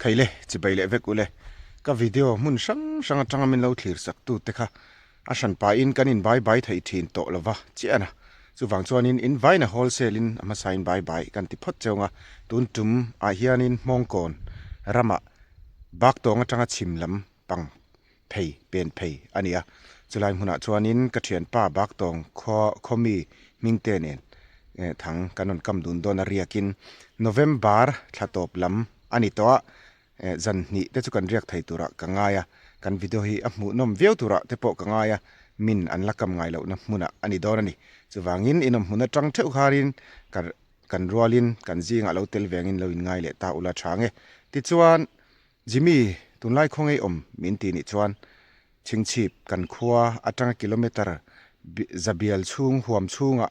Khaile, chibai leh vek ule. Ka video hmun hrang hrang atanga min lo thlir sak tu te kha a hran pahin kan in bai bai thei thin tawh lova chiah a. Chuvang chuanin in vaina wholesale in a hmasa in bai bai kan ti phawt cheu ang a, tun tum ah hianin Hmawngkawn ramah Baktawng atanga chhim lam pang phei pen phei a ni a. Chulai hmunah chuanin ka thianpa Baktawng khaw khawmi hmingte nen thang kan rawn kam dun dawn a riakin November thla tawp lam a ni tawh a, zan hnih te chu kan riak thei turah ka ngai a, kan video hi a hmuhnawm viau turah te pawh ka ngai a, min an la kam ngai lohna hmunah a ni dawn a ni. Chuvangin inawm hmun atang theuh kharin ka kan rualin kan zingah lo tel vengin lo inngai leh ta ula tha nge. Tichuan Jimmy, tunlai khaw ngei awm min ti nih chuan Chhingchhip kan khua atanga kilometre zabial chhung huam chhungah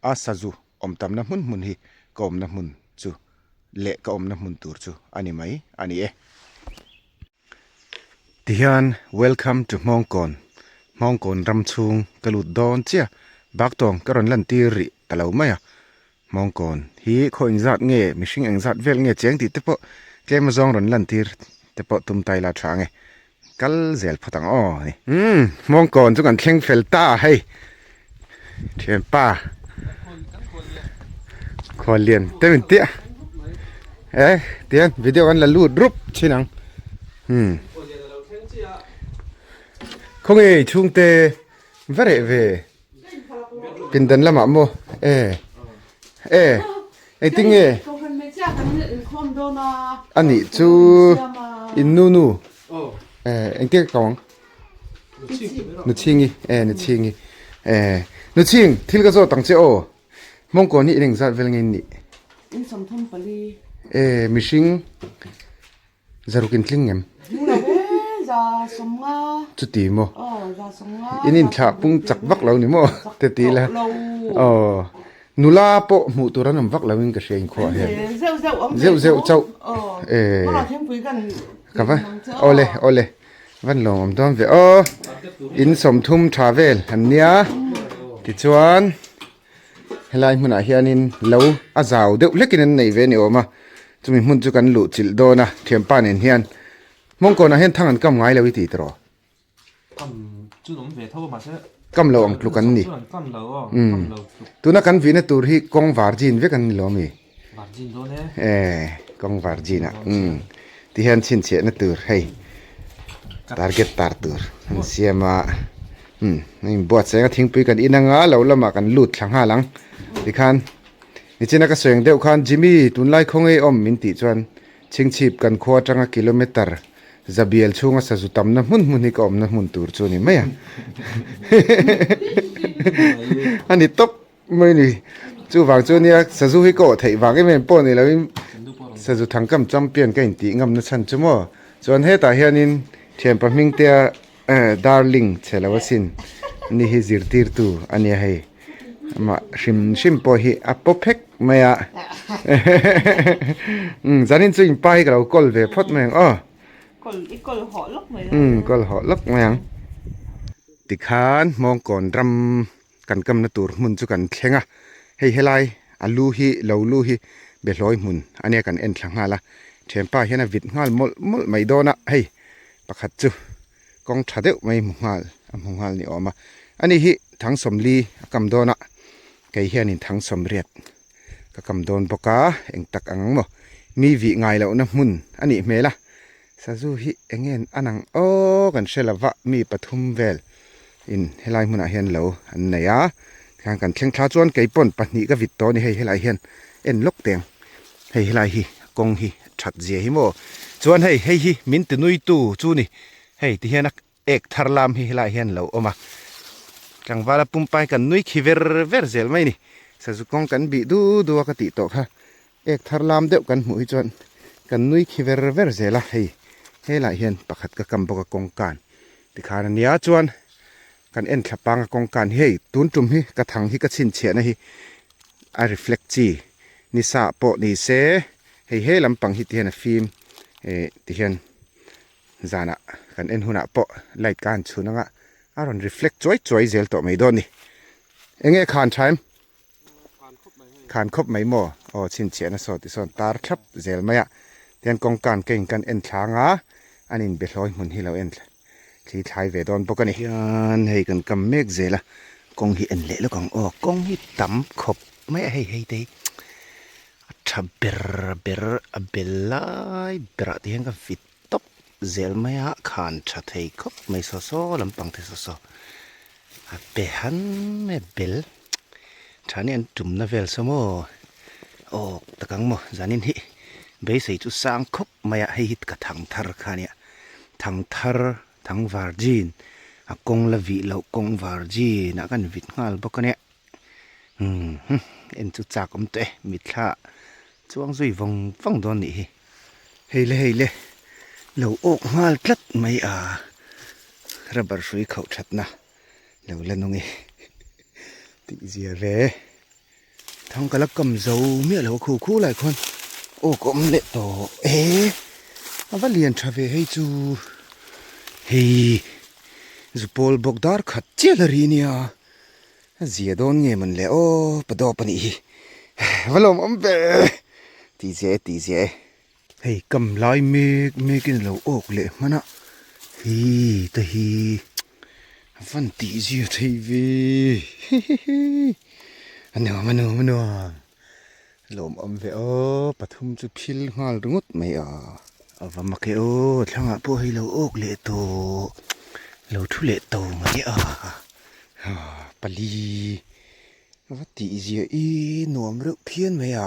a sazu awm tamna hmun hmun hi ka awmna hmun chu leh ka awmna hmun tur chu a ni mai a ni e. Tihian Welcome to Hmawngkawn, Hmawngkawn ram chhung ka lut dawn chiah, Baktawng ka rawn lantir rih ta lo mai a, Hmawngkawn hi khaw engzat nge mihring engzat vel nge cheng tih te pawh tlem azawng rawn lantir te pawh tum ta ila tha ange kal zel phawt ang aw ni. Umm Hmawngkawn chu kan thleng fel ta hei thianpa khuallian te min tia e tian video kan la lut rup thin ang umm khawnge chhungte va reh ve. Pindan lamah maw e e engtin nge a nih chu in nu nu e engtin ka ko ang Nuchhingi e Nuchhingi e Nuchhing thil ka zawt ang che aw Hmawngkawn hi in engzat vel nge in nih e mihring Zaruk in tling em? Chuti maw? In inthlah pung chak vak lo ni maw? Te ti ila. Aw. Nula pawh hmuh tur an awm vak lo in ka hria inkhawh ah hian. Zeuh zeuh chauh. E. Ka va awle awle van lawm awm dawn ve aw. In sawmthum tha vel an nia. Tichuan Helai hmunah hianin lo a zau deuh hlekin an nei ve a ni awm a, chumi hmun chu kan luh chilh dawn a, thianpa nen hian Hmawngkawnah hian thang an kam ngai lo i tih tawh? Kam chu an awm ve tho a mahse Kam lo ang tluk an ni. An kam lo aw, kam lo tluk. Tuna kan vihna tur hi kawng vargin vek an ni lo ami? Vargin dawn e. E, kawng vargin ah umm tihian chhinchhiahna tur hei target tar tur an siam a. Umm hei buatsaih anga thingpui kan in anga lo lamah kan lut thla nghal ang tikhan nichina ka sawi ang deuh khan Jimmy tunlai khaw ngei awm min tih chuan Chhingchhip kan khua atanga kilometre zabial chhunga sazu tamna hmun hmun hi ka awmna hmun tur chu a ni mai a a ni tawp mai a ni chuvang chu nia sazu hi ka awh theih vang em em pawh ni loin sazu thangkam champion ka intih ngamna chhan chu maw chuan hetah hianin thianpa hmingtea Eh darling che lo asin ni hi zirtirtu a nia hei amah hrim hrim pawh hi a paw phek mai a umm zanin chu inpa hi ka lo kawl ve phawt mai ang aw umm kawl hawh lawk mai ang tikhan Hmawngkawn ram kan kamna tur hmun chu kan thleng a hei helai a lu hi lo lu hi behlawi hmun a nia kan en thla nghal a thianpa hian a vit nghal mawlh mawlh mai dawn a hei. Pakhat chu kawng tha deuh mai hmu nghal a hmu nghal ni awm a, ani hi Thangsawmli a kam dawn a, kei hianin Thangsawmriat ka kam dawn bawk a, eng tak ang maw mi vih ngai lohna hmun a nih hmel a, sazu hi eng nge an ang aw kan hre lova mi pathum vel in helai hmunah hian lo an nei a, tikhan kan thleng thla chuan kei pawn pahnih ka vit tawh a ni hei helai hian en lawk teng. Hei helai hi kawng hi that zia hi maw chuan hei hei hi min ti nui tu chu ni hei ti hian a ek thar lam hi helai hian lo awm a tlangval a pumpai kan nui khi ver ver zel mai ni sazu kawng kan bih du du a ka tih tawh kha ek thar lam deuh kan hmuh hi chuan kan nui khi ver ver zel a hei helai hian pakhat ka kam bawk a kawng kan tikhan ania chuan kan en thla pang a kawng kan hi hei tun tum hi ka thang hi ka chhinchhiahna hi a reflect chi ni sa pawh ni se hei he lampang hi ti hian a fim eh ti hian zanah kan en hunah pawh light ka han chhun anga a rawn reflect chuai chuai zel tawh mai dawn a ni eng nge khan tha em khan khawp mai maw aw chhinchhiahna saw ti sawn tar thlap zel mai a. Tihian kawngkan ka in kan en thlang a, an inbehlawi hmun hi lo en thli thlai ve dawn bawk a ni. Hian hei kan kam mek zel a, kawng hi en leh lawk ang aw, kawng hi tam khawp mai a hei hei te hi a tha ber ber a bel lai berah te hian ka vit tawp zel mai a, khan tha thei khawp mai saw saw lampang te saw saw a pe han mai a bel tha ni an tumna vel saw maw aw tak ang maw zanin hi beisei chu sang khawp mai a hei hi ka thang thar kha ania thang thar thang virgin a kawng la vih loh kawng virgin ah khan vit nghal bawk ania umm en chu chak awm tawh e mitthla chuang zui vawng vawng dawn nih hi. Hei le hei le lo awk nghal tlat mai a rubber hrui khauh thatna lo la nung e tih zia ve thang ka la kam zo miah lo a khu khu lai khuan awk a awm leh tawh e a va lian tha ve hei chu hei zupawl bawk dar khat chiah la ri nia a zia dawn nge mawn le aw pa dawp a nih hi va lawm awm ve tih zia e tih zia e hei kam lai mek mek in a lo awk leh hman a hi te hi a van tih zia thei ve hihihi a nuam a nuam a nuam lawm awm ve aw pathum chu phil nghal ringawt mai a a va mak e aw thlangah pawh hei lo awk leh tawh lo thu leh to mai a ha pali a va tih zia i nuam reuh phian mai a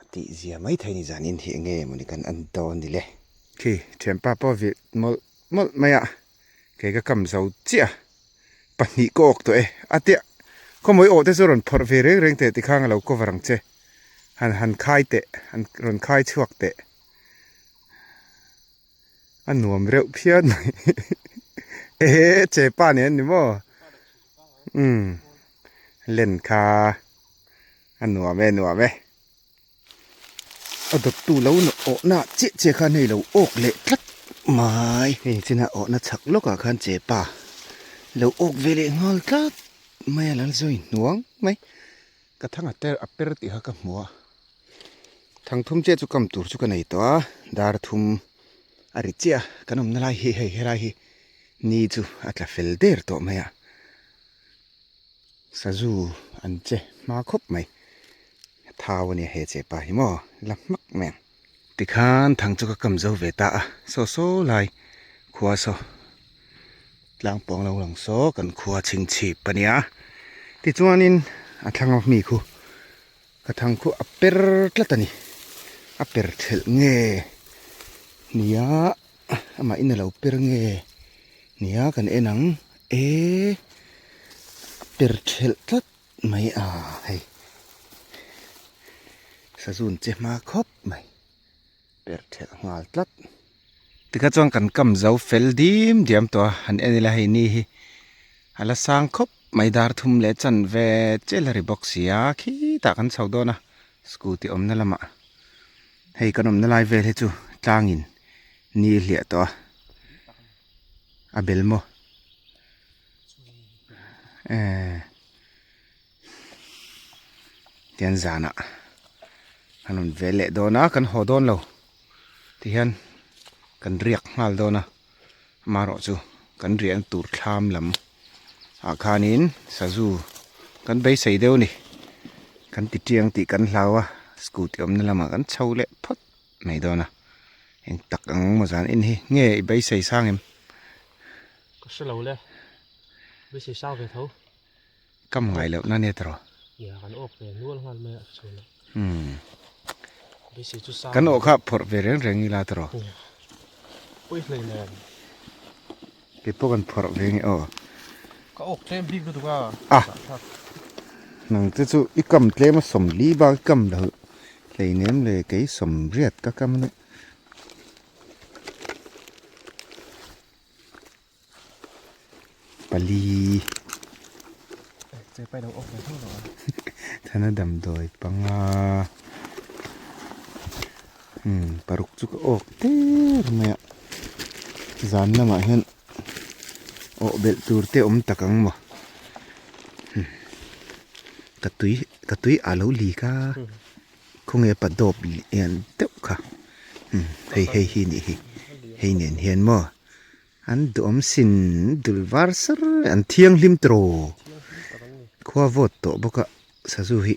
a tih zia mai thei ni zan in hi enge mawni kan en dawn ni le. Khi thianpa pawh vih mawlh mawlh mai a kei ka kam zo chiah a pahnih ka awk tawh e a tia khawmawi awh te chu rawn phawrh ve reng reng teh tikhang a lo cover ang che han han khai teh han rawn khai chhuak teh a nuam reuh phian mai ehe che pa nen ni maw umm len kha a nuam e nuam e. A dawttu lo awhna chiah chiah khan hei lo awk leh tlat mai. Hei china awhna chhak lawkah khan chepa lo awk ve leh nghal tlat mai a lal zawi hnuang mai. Ka thang a ter a per tih kha ka hmu a, thang thum chiah chu kam tur chu ka nei tawh a, dar thum a ri chiah a, kan awmna lai hi hei helai hi ni chu a tla fel der tawh mai a. Sazu an che hma khawp mai. Thau ania he che pa hi maw la hmak mai ang. Tikhan thang chu ka kam zo ve ta a, saw saw lai khua saw tlang pawng lo lang saw kan khua chhingchhip a nia. Tichuanin a thlang a mi khu ka thang khu a per tlat a ni, a per thelh nge nia amah in a lo per nge nia kan en ang e a per thelh tlat. Mai a hei sazun che hma khawp mai per thelh nghal tlat. Tikha chuan kan kam zo fel dim diam tawh a han en ila hei ni hi a la sang khawp mai dar thum leh chan ve chiah la ri bawk si a khitah kan chho dawn a scooty awmna lamah hei kan awmna lai vel hi chu tlangin ni hliah tawh a a bel maw. Ehh tian zanah an rawn vel leh dawn a kan haw dawn lo tihian kan riak nghal dawn a amaherawh chu kan riahna tur thlam lam ah khanin sazu kan beisei deuh a ni kan ti tiang tih kan hlau a scooty awmna lamah kan chho leh phawt mai dawn a eng tak ang maw zan en hi nge i beisei sang em. Ka hre lo le. Beisei sang ve tho. Kam ngai loh na nia tawh. Ia kan awk ve nual nghal mai a chhun a. Umm. Beisei chu sang. Kan awh kha phawrh ve reng reng ila tawh. Pawi hlei nen. Kei pawh kan phawrh ve nge aw. Ka awk tlem bik lutuk a. Ah. Nang te chu i kam tlem a sawmli bak i kam lo hlei nem le kei sawmriat ka kam a nia. Pali Thana damdawi panga umm paruk chu ka awk der mai a zan lamah hian awh belh tur te awm tak ang maw ka tui ka tui a lo lik a khawnge pa dawp lian deuh kha. Hei hei hi nih hi hei nen hian maw an duhawm sin dul var sar an thianghlim tawh khua vawt tawh bawk a sazu hi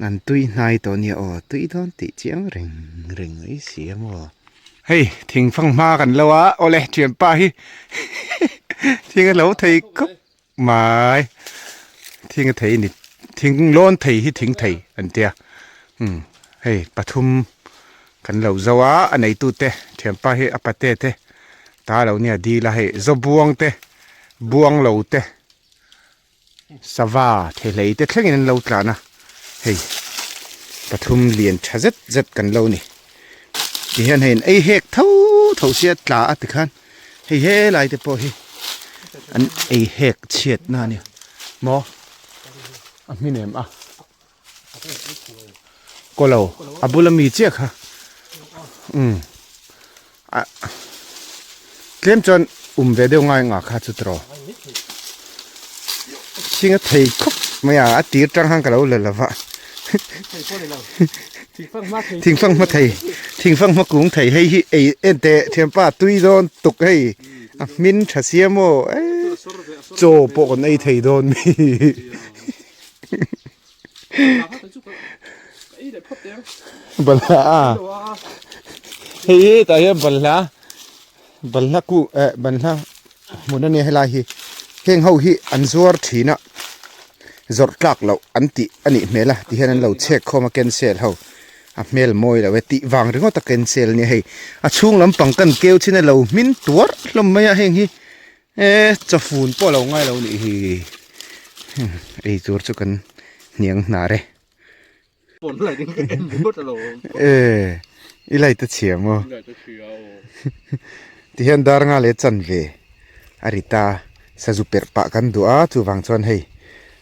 an tui hnai tawh ania aw tui dawn tih chiang reng reng mai si a maw. Hei thingfang hma kan lo a awle thianpa hi thing a lo thei khawp mai thing a thei a ni thing lawn thei hi thing thei an tia umm hei pathum kan lo zo a a neitu te thianpa hi a pate te ta lo nia dil a hei zawbuang te buang lo te sava thehlei te thlengin an lo tlan a hei pathum lian tha zet zet kan lo ni tihian hei an ei hek tho tho sia tla a tikhan hei helai te pawh hi an ei hek chhiat na a ni maw a hmin em a kaw lo a bula mi chiah kha umm a tlem chuan um ve deuh ngai ngah kha chu tiraw thing a thei khawp mai a a tir tang khan ka lo la lova thing fanghma thei thing fanghma kung thei hei hi ei en teh thianpa tui dawn tuk hei a hmin tha sia maw eee chaw pawh kan ei thei dawn mi. Balhla a hei hi tah hian balhla balhla ku eh balhla hmun ania helai hi heng ho hi an zuar thin a zawrh tlak loh an tih a nih hmel a tihian an lo chhek khawm a cancel ho a hmel mawi lo e tih vang ringawt a cancel ania hei a chhung lampang kan keu chin a lo hmin tuar hlawm mai a heng hi. E chawfun pawh lo ngai lo nih hi ei tur chu kan hniang hnar e e i light a chhia maw tihian dar nga leh chanve a ri ta sazu perh pah kan duh a chuvang chuan hei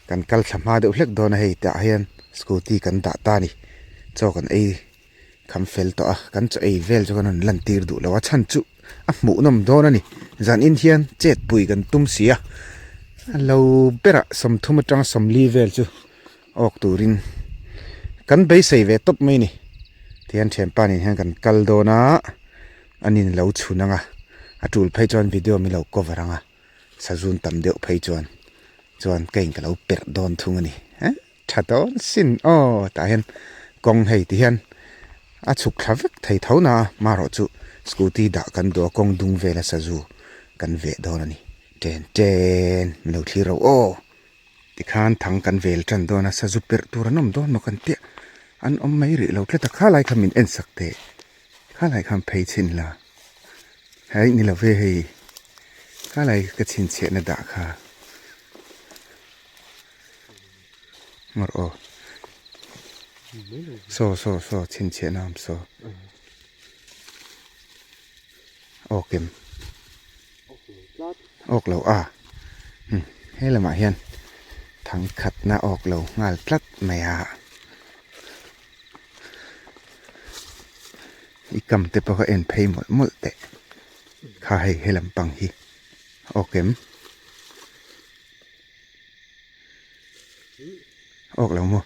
kan kal thla hma deuh hlek dawn a hei tah hian scooty kan dah ta a ni chaw kan ei. Kham fel tawh a, kan chaw ei vel chu kan rawn lan tir duh lo a chhan chu a hmuh nawm dawn a ni. Zan in hian chet pui kan tum si a, a lo berah sawmthum atanga sawmli vel chu awk turin kan beisei ve tawp mai a ni. Tihian thianpa nen hian kan kal dawn a, a nin lo chhun ang a, a tul phei chuan video min lo cover ang a, sazun tam deuh phei chuan chuan ka in ka lo perh dawn thung a ni. Tha dawn sin aw tah hian kawng hei ti hian a chhuk thla vek thei tho na a marawh chu scooty dah kan duh a kawng dung vela sazu kan veh dawn a ni chen chen min lo thlir ro aw tikhan thang kan vel tan dawn a sazu perh tur an awm dawn maw kan tia an awm mai rih lo tlat a khalai kha min en sak teh khalai khan phei chhin la hei ni lo ve hei khalai ka chhinchhiahna dah kha. Ngawr aw saw saw saw chhinchhiahna awm saw awk em awk lo a he lamah hian thangkhatna awk lo nghal tlat mai a i kam te pawh kha en phei mawlh mawlh teh kha hei he lampang hi awk em. Awk lo maw?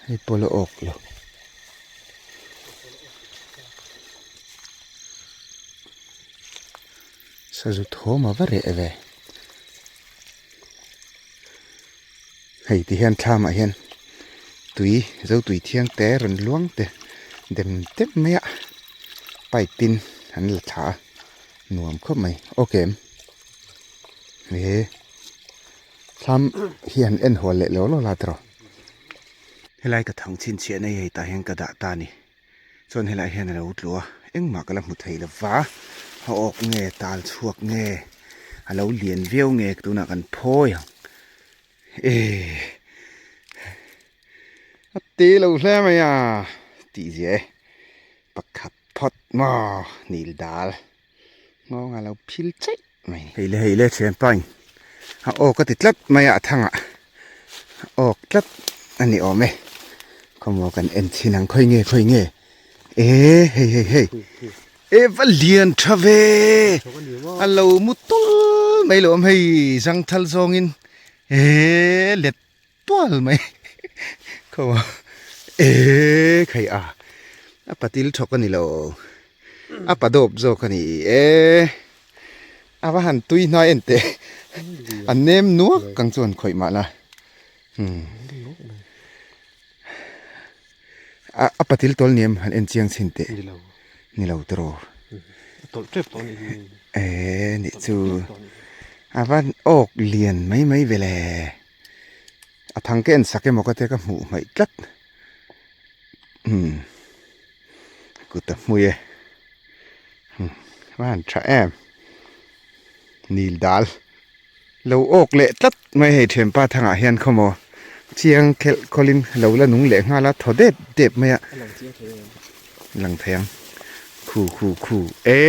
Hei pawh la awk lo. Sazu thawm a va reh ve. Hei ti hian thlamah hian tui zo tui thiang te rawn luang te dem tep mai a pipe in an la thla a nuam khawp mai ok em he thlam hi han en hual leh law law la tawh helai ka thang chhinchhiah na hi hei tah hian ka dah ta a ni. Chuan helaiah hian a lo tlu a, engmah ka la hmu thei lo va, a awk nge tal chhuak nge a lo lian viau nge tunah kan phawi ang eh a te lo hle mai a tih zia e pakhat phawt maw nil dal nghawng a lo phil chaih mai. Hei le hei le thianpa in a awk a ti tlat mai a a thangah a awk tlat a ni awm e khawmaw kan en chhin ang khawi nge khawi nge e hei hei hei e va lian tha ve a lo mu tul mai lo awm hei zangthal zawngin e let. tual mai khaw e khai a a patil thawk a ni lo a pa dawp zawk a ni e a va han tui hnai en teh a nem nuak ang chuan khawih mah la umm a a patil tawl ni em han en chiang chhin teh ni lo tiraw e nih chu a va awk lian mai mai ve le a thang ka en sak emaw ka tia ka hmuh hmaih tlat umm kut a hmui e umm a han tha em nil dal lo awk leh tlat mai hei thianpa thangah hian khawmaw chiang khelh khawlin lo la nung leh nghal a thaw dep dep mai a lang thei ang khu khu khu e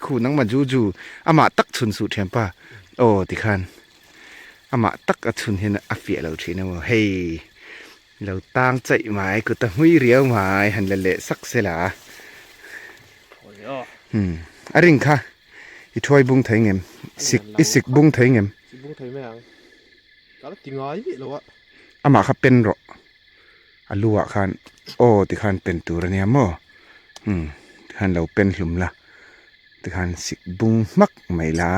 khu nangmah ju ju amah tak chhun suh thianpa aw tikhan amah tak a chhun hian a fiah lo thin emaw hei lo tang chaih mai kut a hmui riau mai han la leh sak se la umm a ring kha i thuai bung thei ngem sik i sik bung thei ngem amah kha pen rawh a lu ah khan aw tikhan pen tur ania maw umm tikhan lo pen hlum la tikhan sik bung hmak mai la.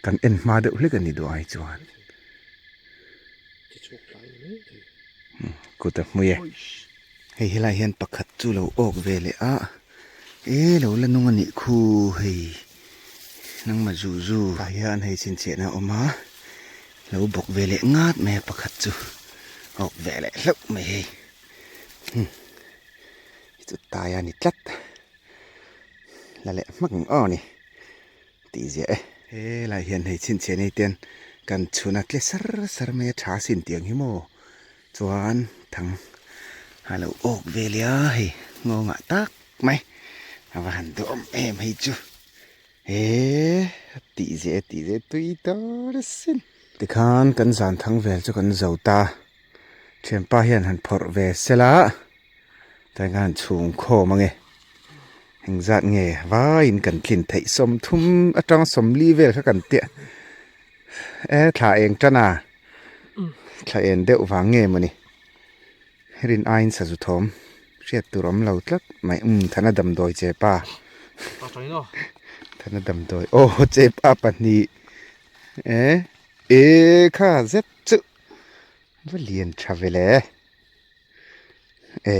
Kan en hma deuh hlek a ni duh ai chuan kut a hmui e hei helai hian pakhat chu lo awk ve leh a e lo la nung a nih khu hei nangmah zu zu tah hian hei chhinchhiahna a awm a lo bawk ve leh ngat mai a pakhat chu awk ve leh hlauh mai hei chu tai a ni tlat la leh hmak ang aw ni tih ziah e. Helai hian hei chhinchhiah nei ten kan chhun a tle sar sar mai a tha sin tiang hi maw chuan thang a lo awk ve leh a hei nghawngah tak mai a va han duhawm em hei chu he tih ziah e tih ziah e tui dawn asin. Tikhan kan zan thang vel chu kan zo ta thianpa hian han phawrh ve sela Tlai khan chhung khawm ange engzat nge vaiin kan tlin theih sawmthum atanga sawmli vel kha kan tia e thla eng tan a thla en deuh vang nge mawni rin aiin sazu thawm hriat tur awm lo tlat mai umm thana damdawi che pa thana damdawi aw che pa pahnih e e kha zet chu va lian tha ve le. E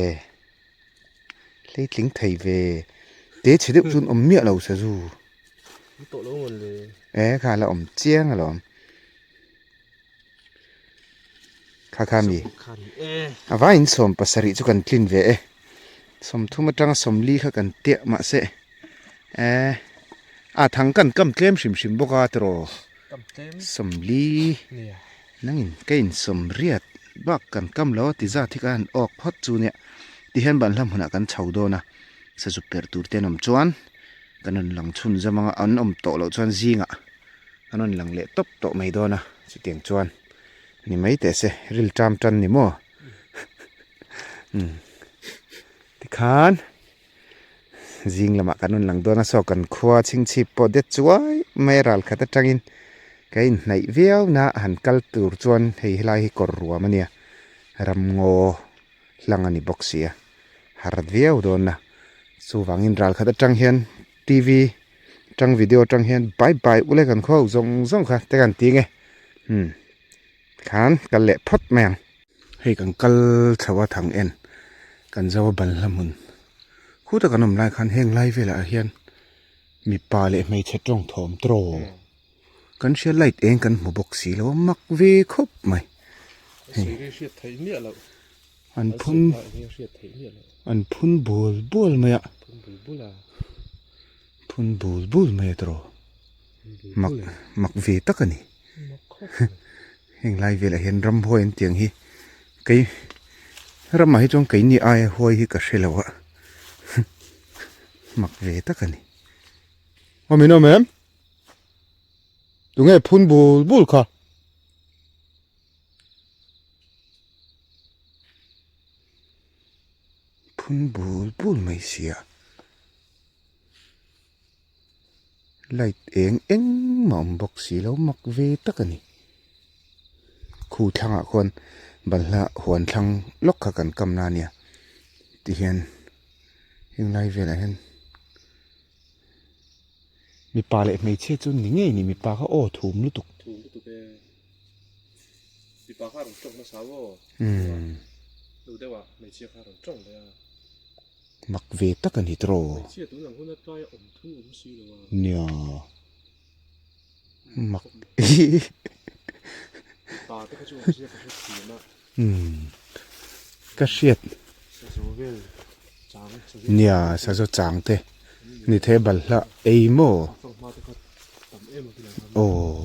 hleitling thei ve te chhe deuh chuan awm miah lo sazu e kha la awm chiang alawm kha kha mi a vaiin sawm pasarih chu kan tlin ve e sawmthum atanga sawmli kha kan tiah mahse e a thang kan kam tlem hrim hrim bawk a tiraw sawmli. Nangin ka insawm riat bak kan kam lo a ti zat hi ka han awk phawt chu nia ti hian banhla hmunah kan chho dawn a sazu perh tur te an awm chuan kan rawn lang chhun zam anga an awm tawh loh chuan zingah an rawn lang leh tawp tawh mai dawn a chutiang chuan ni mai teh se ril ṭam tan ni maw umm tikhan Zing lamah kan rawn lang dawn a saw kan khua chhingchhip pawh det chuai mai a ral khat atangin ka inhnaih viau na han kal tur chuan hei helai hi kawr ruam a nia ramngaw hlang a ni bawk si a har viau dawn a chuvangin ral khat atang hian T V atang video atang hian bye bye ule kan khaw zawng zawng kha te kan ti nge umm khan kal leh phawt mai ang. Hei kan kal chho a thang en kan zo a balhla hmun khuta kan awm lai khan heng lai velah hian mipa leh hmeichhe tawng thawm tawng kan hria light eng kan hmu bawk si lo a mak ve khawp mai hei an phun an phun bul bul mai a phun bul bul mai a tawng mak mak ve tak a ni. Heng lai velah hian ramhuai an tiang hi kei ramah hi chuan keini aia huai hi ka hre lo a mak ve tak a ni. Aw min awm em? Tunge phun bul bul kha? Phun bul bul mai sia. Light eng engmah awm bawk si lo mak ve tak a ni. Khu thlangah khuan balhla huan thlang lawk kha kan kam na ania tihian henglai velah hian mipa leh hmeichhia chu ni ngei ni mipa kha aw thum lutuk. Thum lutuk e. Mipa kha a rawn tawng nasa maw? Umm. Lo deuh ah hmeichhia kha a rawn tawng leh a. Mak ve tak a ni tiraw? Hmeichhia tun ang hun atlai a awm thu awm si lo a. Nia. Mak. Mipa te kha chu awm sia ka hre thiam a. Umm. Ka hriat. Sazaw vel chang. Nia, sazaw chang te. Ni thei balhla ei maw? Fanghma te kha tam em a tilai khan. Aw.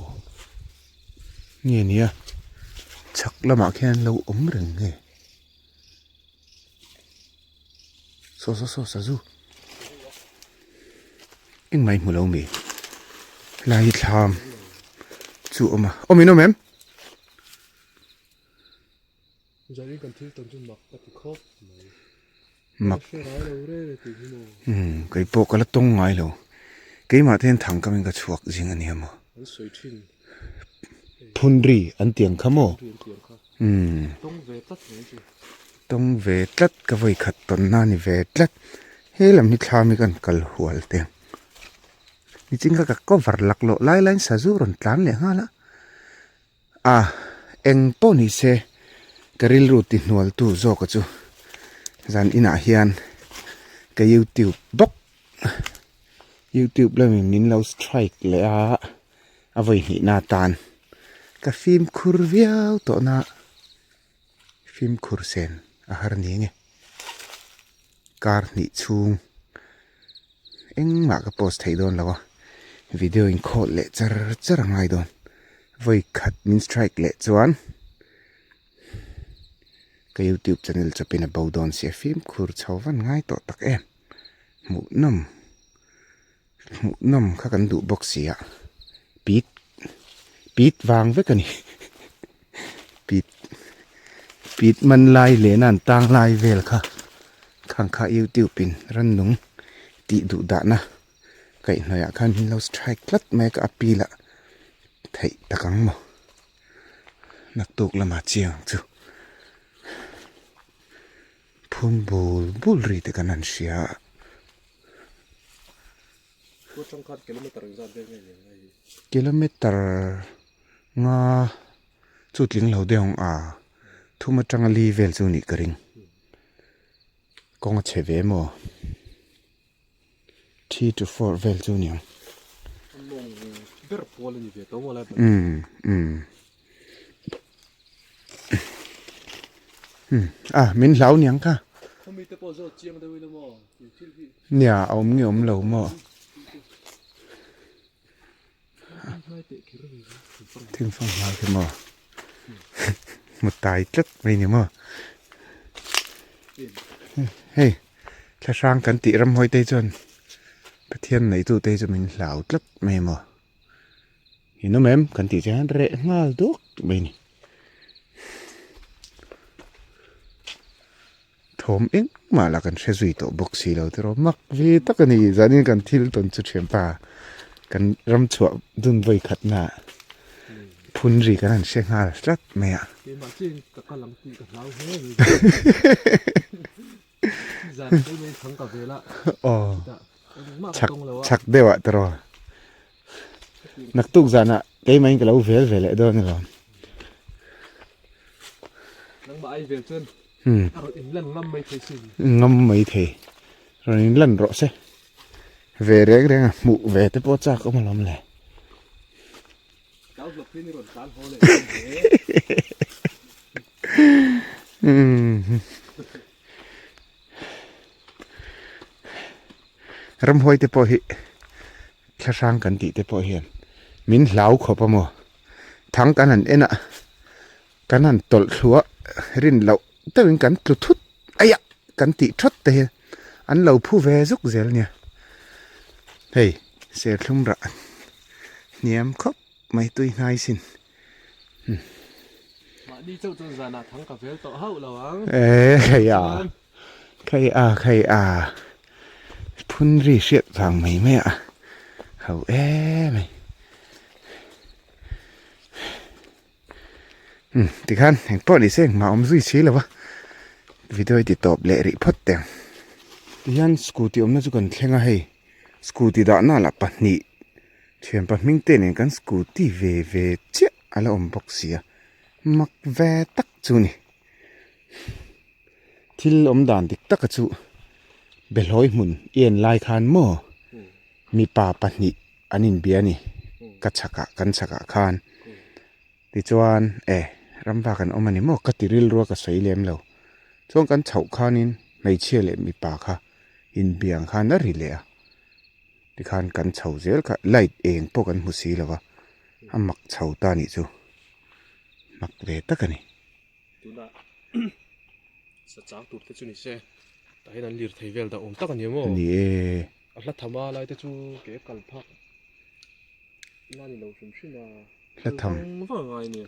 Nge nia chhak lamah khian lo awm reng nge saw saw saw sazu engmah i hmu lo mi helai hi thlam chu a awm a awm in awm em? Zanin kan thil tawn chu mak ka ti khawp mai. Mak. Umm kei pawh ka la tawng ngai lo. Keimah te hian thang kamin ka chhuak zing a nia maw. An sawi thin. Phunri an tiang kha maw? Umm. Tawng ve tlat mai chu. Tawng ve tlat ka vawi khat tawn na ni ve tlat. He lam hi thlam hi kan kal hual te. Niching kha ka cover laklawh lai laiin sazu rawn tlan leh nghal a. A, eng pawh ni se ka rilru ti hnual tu zawk a chu zan inah hian ka youtube bawk youtube lamin min lo strike leh a a vawi hnihna atan ka fimkhur viau tawh na fimkhur sen a har ni nge kar hnih chhung Engmah ka post thei dawn lo a, video in khawh leh char char a ngai dawn. Vawi khat min strike leh chuan ka youtube channel chawpin a bo dawn sia fimkhur chho van ngai tawh tak em. Hmuhnawm hmuhnawm kha kan duh bawk si a, pit pit vang vek a ni pit pit man lai leh na an tang lai vel kha. Khang kha youtube in rannung tih duh dahna kaihhnawih ah khan min lo strike tlat mai a ka appeal ah theih tak ang maw naktuk lamah chiang ang chu phun bul bul ri te kan han hria a. Kilometer nga chu tling lo deuh ang a thum atanga li vel chu nih ka ring. Kawng a chhe ve maw? 3 to 4 vel chu niang. Umm umm umm a min hlau niang kha. Nia a awm nge awm lo maw? Thingfang hma khi maw hmu tai tlat mai ni maw hei thlahrang kan tih ramhawi te chuan Pathian neitu te chu min hlau tlat mai maw in awm em kan tih chuan reh nghal duk mai ni. Thawm engmah lah kan hre zui tawh bawk si lo tiraw mak ve tak a ni zanin kan thil tawn chu thianpa kan ram chhuah dun vawi khat na phun ri kan han hre nghal tlat mai a. Keimah chiahin ka kal ang tih ka hlau hle a ni. Zan keimah in thang ka vel a. Aw. Chutah engmah ka Chak tawng lo a. chak deuh ah tiraw. Naktuk zanah keimah in ka lo vel ve leh dawn alawm. Nangmah ai vel chuan a rawn inlan ngam mai thei sin. Ngam mai thei. Rawn inlan rawh se. Ve reng reng a hmuh ve te pawh chak awm alawm le. Kau hlawk hi ni rawn tlan haw leh dawn hle. Ramhuai te pawh hi thlahrang kan tih te pawh hian min hlau khawp a maw? Thang kan han en a. Kan han tawlh thlu a, rin loh deuhin kan tlu thut aia kan tih thawt te hian an lo phu ve zuk zel nia. Hei serthlum rah hniam khawp mai tui hnai sin. Mahni chauh chuan zanah thang ka vel tawh hauh lo ang. Eee hei a. Khai a khai a phun ri hriat vang mai mai a ho em mai umm tikhan engpawh ni se engmah awm zui si lo va video hi ti tawp leh rih phawt teh ang tihian scooty awmna chu kan thleng a hei scooty dahna lah pahnih thianpa hming te nen kan scooty ve ve chiah a la awm bawk si a mak ve tak chu a ni. Thil awm dan dik taka chu Behlawi hmun i en lai khan maw mipa pahnih an inbia a ni ka chhakah kan chhakah khan tichuan e ramva kan awm a ni maw ka ti rilru a ka sawi lem lo chuan kan chhoh khanin hmeichhia leh mipa kha inbia ang khan a ri leh a tikhan kan chho zel kha light eng pawh kan hmu si lo va a mak chho ta a nih chu mak ve tak a ni. Tunah sa chang tur te chu ni se tah hian an lir thei vel dah awm tak a ni maw? Ni e. A hla tham a lai te chu ke kal phak la ni lo hrim hrim a. Hla tham. Vang vang a ngai a nia.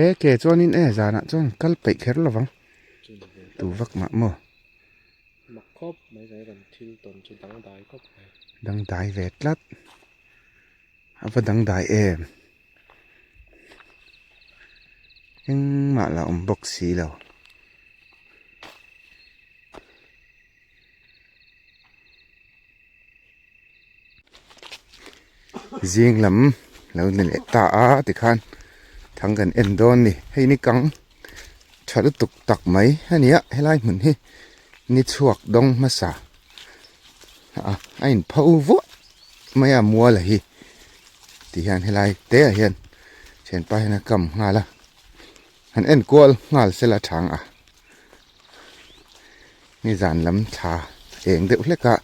E ke chuanin e zanah chuan kal peih kher lo vang. Tu vak mah maw? Mak khawp mai zai kan thil tawn chu dangdai khawp mai. Dangdai ve tlat. A va dangdai em? Engmah la awm bawk si lo. Zing lam lo ni leh ta a tikhan thang kan en dawn a ni. Hei ni kang tha lutuk tak mai a ni a helai hmun hi ni chhuak dawng hmasa a inpho vuah mai a mual hi ti hian helai te ah hian thianpa hian a kam nghal a han en kual nghal sela chang a nizan lam thla eng deuh hlek a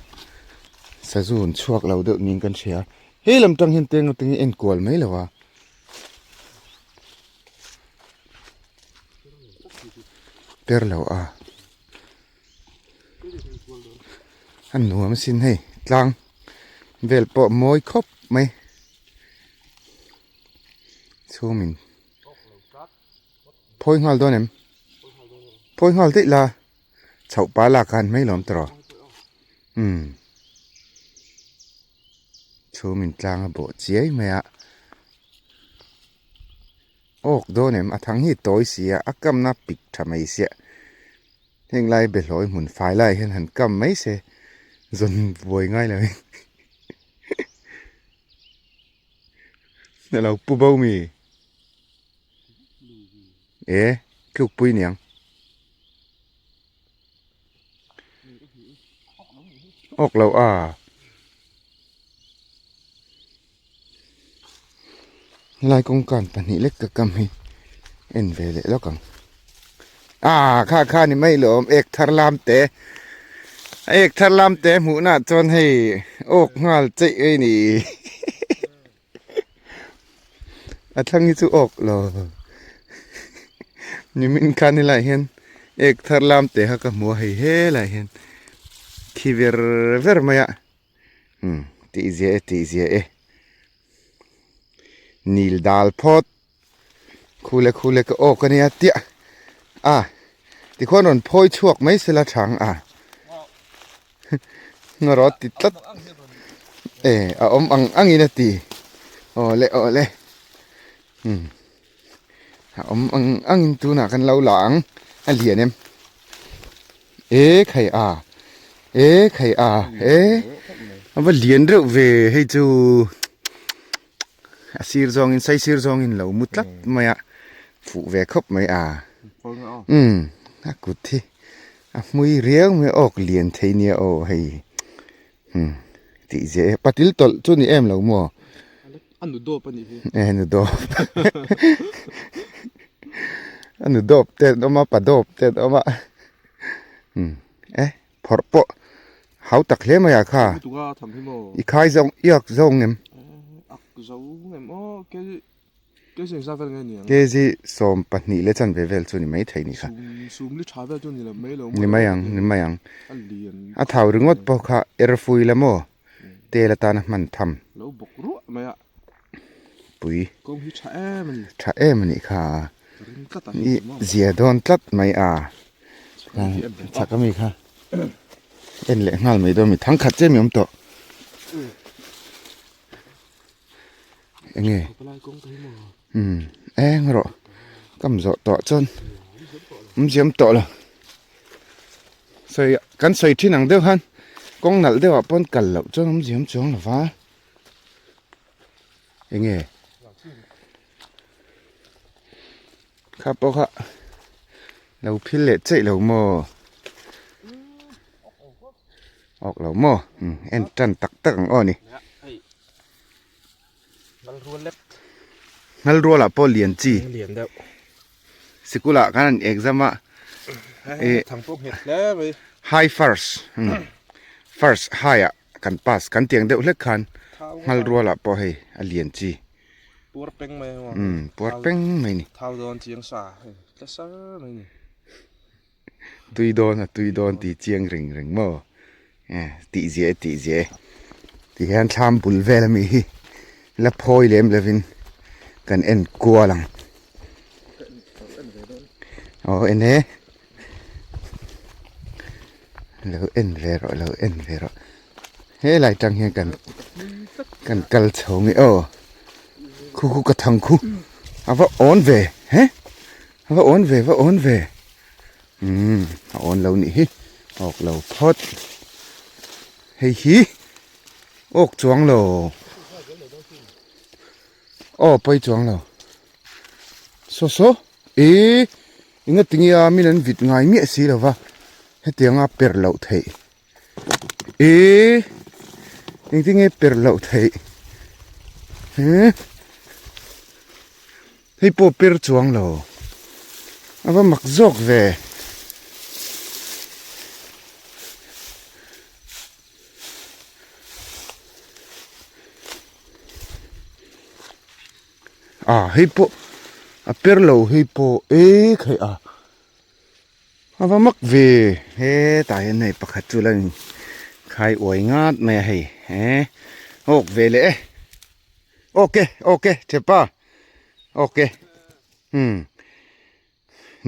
sazu an chhuak lo deuh niin kan hria hei lam tang hian teng atangin en kual mai lo a. Per lo a. A nuam asin hei tlang vel pawh mawi khawp mai chhungin phawi nghal dawn em phawi nghal daih la chhoh pa lak khan mai lawm tawh umm chhungin tlang a bawh chiai mai a. Awk dawn em a thang hi tawi si a a kamna pik tha mai sia heng lai behlawi hmun fai lai hian han kam mai se zawn buai ngai lo in a lo pu bo mi e tlukpui niang awk lo a. Helai kawngkan pahnih lek ka kam hi en ve leh lawk ang ah kha kha ni mai lawm ek thar lam te a ek thar lam te hmuh na chuan hei awk nghal cheih ei ni a thlang hi chu awk lo nimin khan helai hian ek thar lam te kha ka hmu a hei helai hian khi ver ver mai a. Umm tih zia e tih zia e nil dal phawt khule khule ka awk ania tiah a tikhuan rawn phawi chhuak mai sela thang a ngarawt ti tlat e a awm ang ang in a ti aw le aw le umm a awm ang ang in tunah kan lo la ang a lian em. E khai a e khai a e a va lian reuh ve hei chu a sir zawngin sai sir zawngin lo mu tlat mai a fuh ve khawp mai a umm a kut hi a hmui riau mai awk lian thei nia aw hei umm tih zia e patil tawlh chu ni em lo maw a nu dawp a nih hi e nu dawp a nu dawp te an awm a pa dawp te an awm a umm e phawrh pawh hau tak hle mai ah kha i khai zawng iak zawng em kg 12 leh chanve vel chu ni mai thei ni kha ni mai ang ni mai ang a thau ringawt pawh kha er fui la maw tel atana hman tham pui tha em a nih kha i zia dawn tlat mai a chak ami kha. En leh nghal mai dawn mi thang khat che mi awm tawh. Enge? Umm eng rawh kam zawh tawh chuan awm ziam tawh lo. Sawi kan sawi thin ang deuh khan kawng nalh deuh ah pawn kal loh chuan awm ziam chuang lo va. Enge? Kha pawh kha lo phil leh cheih lo maw? Awk lo maw? En tan tak tak ang aw ni. Ngal rual ah pawh lian chi. Lian deuh. Sikul ah khan an exam a. Thang pawh nghet hle mai. High first. First high ah kan pass kan tiang deuh hlek khan ngal rual ah pawh hei a lian chi. Puar peng mai a. Puar peng mai ni. Thau dawn chiang sa hei tla sar mai ni. Tui dawn a tui dawn tih chiang reng reng maw tih zia e tih zia e ti hian thlam bul vel ami hi la phawi lem lovin kan en kual ang aw en e lo en ve rawh lo en ve rawh helai tang hian kan kan kal chho nge aw khu khu ka thang khu a va awn ve he. A va awn ve, va awn ve. Umm, a awn lo nih hi. Awk lo phawt. Hei hi awk chuang lo. Aw, pawi chuang lo. Saw saw, e, enga tinge a min an vit ngai miah si lo va. Hetianga per loh theih. E, engtinge per loh theih. He. Hei pawh per chuang lo. A va mak zawk ve. Ah hei pawh a per lo hei pawh e khai a. A va mak ve. Hetah hian hei pakhat chu la in khai uai ngat mai a hei he awk ve leh e. Ok ok thepa ok umm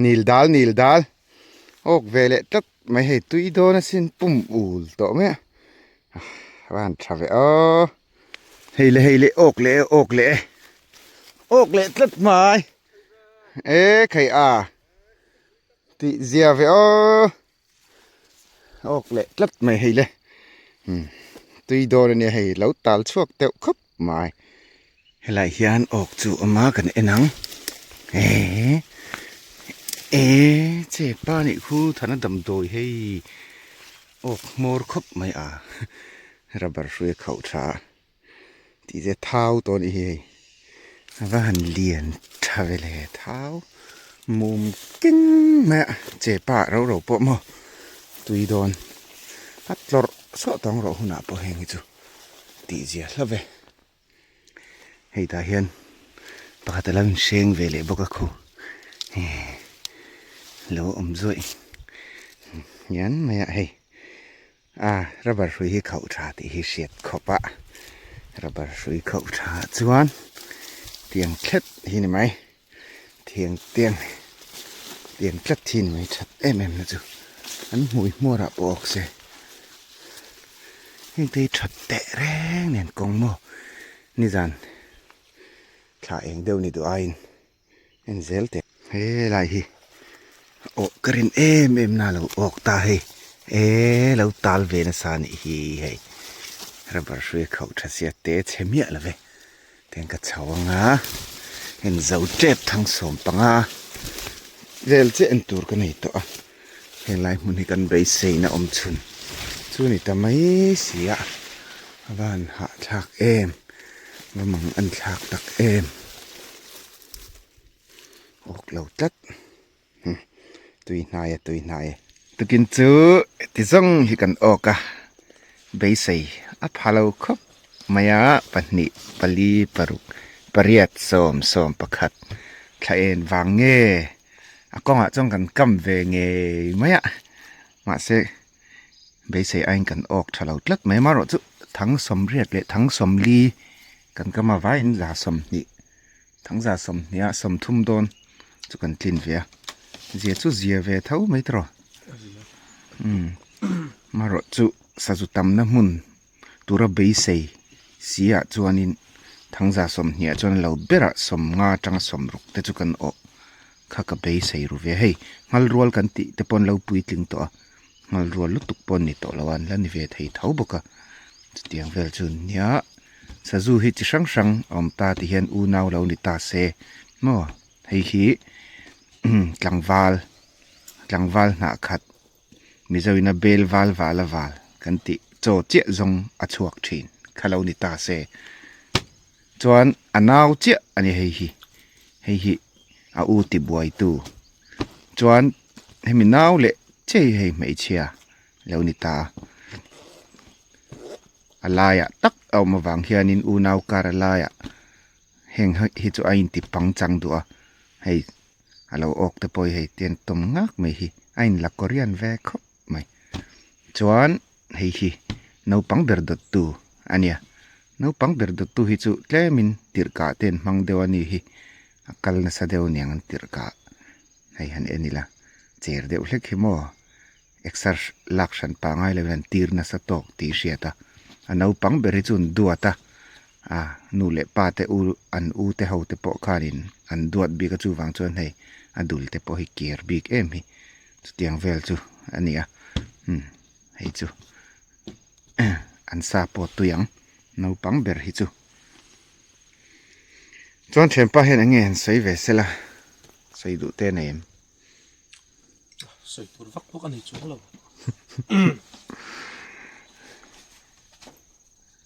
nil dal nil dal awk ve leh tlat mai hei tui dawn asin pum ul tawh mai a a van tha ve aw hei le hei le awk leh e awk leh e awk leh tlat mai e khai a tih zia ve aw. Awk leh tlat mai hei le umm tui dawn ania hei lo tal chhuak deuh khawp mai helai hian awk chu a awm a kan en ang eee eee che pa nih khu thana damdawi hei awk hmawr khawp mai a rubber hrui a khauh tha a tih te thau tawh anih hi hei a va han lian tha ve le thau mum keng mai a che pa rau rau pawh maw tui dawn a tlawrh sawh tawng rawh hunah pawh heng hi chu tih zia hla ve hei tah hian pakhat a lo inhreng ve leh bawk a khu lo awm zawih hian mai a hei. A, rubber hrui hi khauh tha tih hi hriat khawp a, rubber hrui khauh tha ah chuan tiang thlet hi ni mai, thiang tiang tiang tlat hi ni mai that em em na chu an hmui hmuar ah pawh awk se heng te hi that teh reng nen kawng maw nizan thla eng deuh ni duh aiin. En zel teh. Helai hi awh ka rin em em na lo awk ta hei e lo tal ve nasa anih hi hei rubber hrui a khauh tha sia te chhe miah lo ve tiang ka chho anga en zo tep thang sawm panga vel chiah en tur ka nei tawh a helai hmun hi kan beisei na awm chhun chu ni ta mai si a a van hahthlak em va mang an thlak tak em. Awk lo tlat tui hnai a tui hnai e. Tukin chu ti zawng hi kan awk a beisei a pha lo khawp mai a pahnih pali paruk pariat sawm sawm pakhat thla en vang nge a kawngah chuan kan kam ve ngei mai a mahse beisei aiin kan awk tha lo tlat mai amaherawhchu thang sawmriat leh thang sawmli kan kam a vaiin za sawmhnih. Thangza sawmhnih a sawmthum dawn chu kan tlin ve a, zia chu zia ve tho mai tawh umm. Marawh chu sazu tamna hmun tura beisei si ah chuanin thangza sawmhnih ah chuan lo berah sawmnga atanga sawmruk te chu kan awh kha ka beisei ru ve a. Hei nghal rual kan tih te pawh an lo puitling tawh a, nghal rual lutuk pawh an ni tawh lo a, an la ni ve thei tho bawk a. Chutiang vel chu nia sazu hi chi hrang hrang a awm ta ti hian unau lo ni ta se maw hei hi tlangval tlangval hnah khat Mizo ina bel val val a val kan tih chaw chiah zawng a chhuak thin kha lo ni ta se. Chuan a nau chiah a ni hei hi, hei hi a u ti buaitu. Chuan hemi nau leh chiah hi hei hmeichhia lo ni ta a. A laiah tak a awm avang hianin unau kar a laiah heng hi chu a inti pangchang duh a, hei. A lo awk te pawh hi hei te an tawm ngak mai hi a in la korean ve khawp mai chuan hei hi naupang ber dawt tu a nia naupang ber dawt tu hi chu tlem in tirhkah te an hmang deuh a ni hi a kal nasa deuh aniang an tirhkah hei han en ila cher deuh hlek hi maw exer lak hran pah ngai lo in an tir nasa tawk tih hriat a a naupang ber hi chu an duat a. A nu leh pa te u an u te ho te pawh khanin an duat bik a chuvang chuan hei a dul te pawh hi ker bik em hi chutiang vel chu a ni a umm hei chu an sa pawh tui ang naupang ber hi chu chuan thianpa hian eng nge han sawi ve sela sawi duh te nei em. Sawi tur vak bawk a ni chuang lo.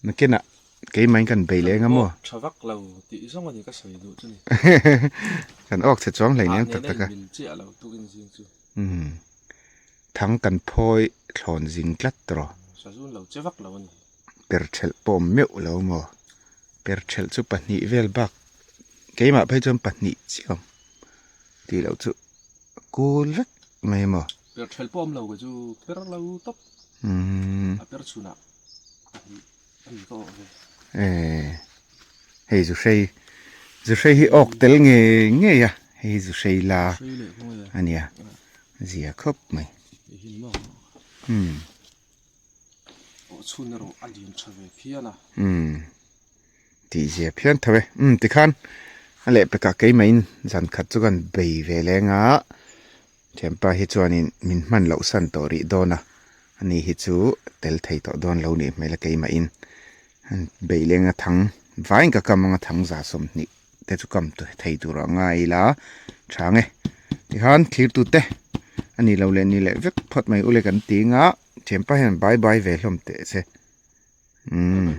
Nakinah keimah in kan bei leng a maw? Tha vak lo tih zawng a ni ka sawi duh chu ni. Kan awk chhe chuang hlei nen tak tak a. Mil chiah lo tuk in zing chu. Umm. Thang kan phawi thlawn zing tlat tawh. Sazun lo che vak lo a ni. Per thelh pawh awm meuh lo maw? Per thelh chu pahnih vel bak keimah phei chuan pahnih chiah awm tih loh chu kul vek mai maw? Per thelh pawh awm lo kei chu per lo tawp. Umm. A per chhunah. Hei zu hrei zu hrei hi awk tel nge ngei a hei zu hrei la a nia zia khawp mai umm umm tih zia phian tho e umm tikhan a lehpekah keimah in zan khat chu kan bei ve leng a. Thianpa hi chuanin min hman loh san tawh rih dawn a, ani hi chu tel thei tawh dawn lo nih hmel a keimahin han beih leng a thang vaiin ka kam anga thang za 20 te chu kam thei tur ah ngai ila tha ang e. Tikhan thlir tute a ni lo leh ni leh vek phawt mai ule kan ti anga thianpa hian bye bye ve hlawm teh se. Umm.